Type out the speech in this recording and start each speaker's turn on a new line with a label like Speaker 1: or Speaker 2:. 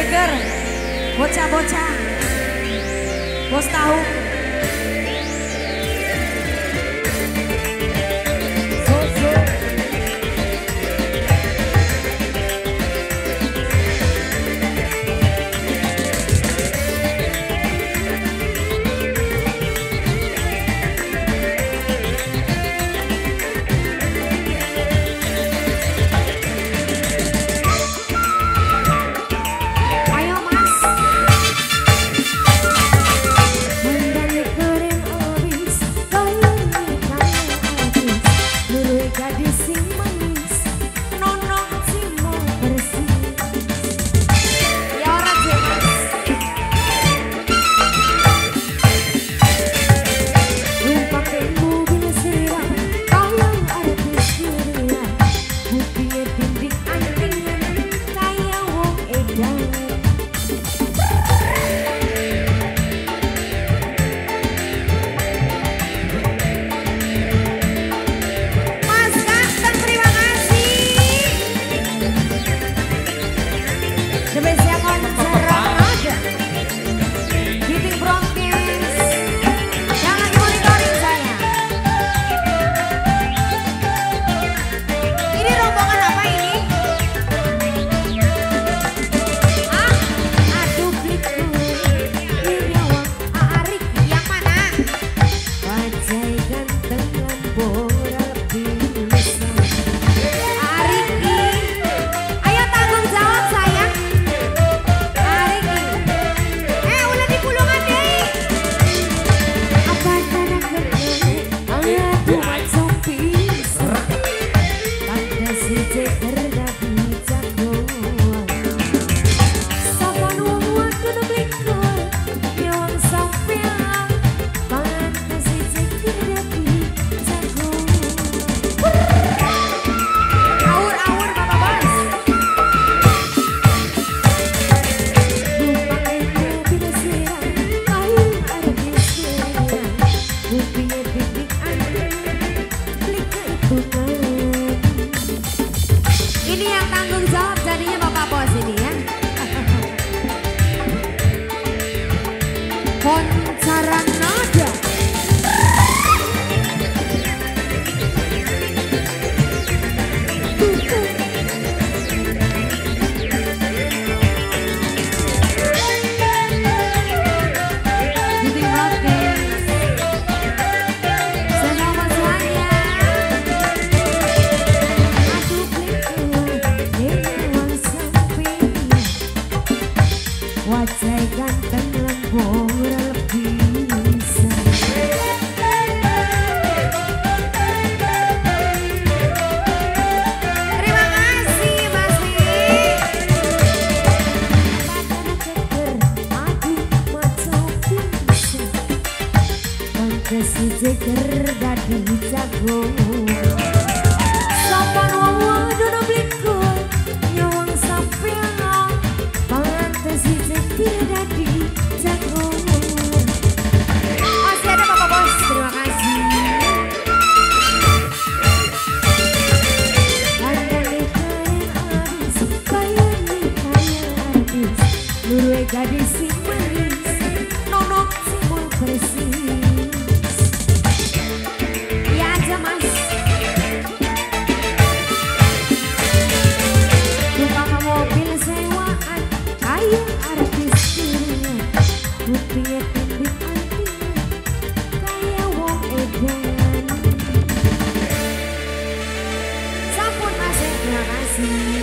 Speaker 1: Jeger, bocah-bocah, bos tahu. Ini yang tanggung jawab jadinya Bapak Bos ini ya. Poncaran nada. Wajah ganteng lembur bisa. Terima kasih Mas Wi. Aduh maco bisa. Pantes jeger dadi jago. Sopan wong wadon bliku nyawang sampeyan. Pantes dadi jago. Masih ada Bapak Bos, terima kasih. Kandane kaya artis, bayane kaya artis, luruhe gadis sing manis, nonok sing persis. Ya aja Mas. Numpak mobil sewaan kaya artis. Kupingnya tindik antingan kaya wong edan. Sampun Mas, terima kasih.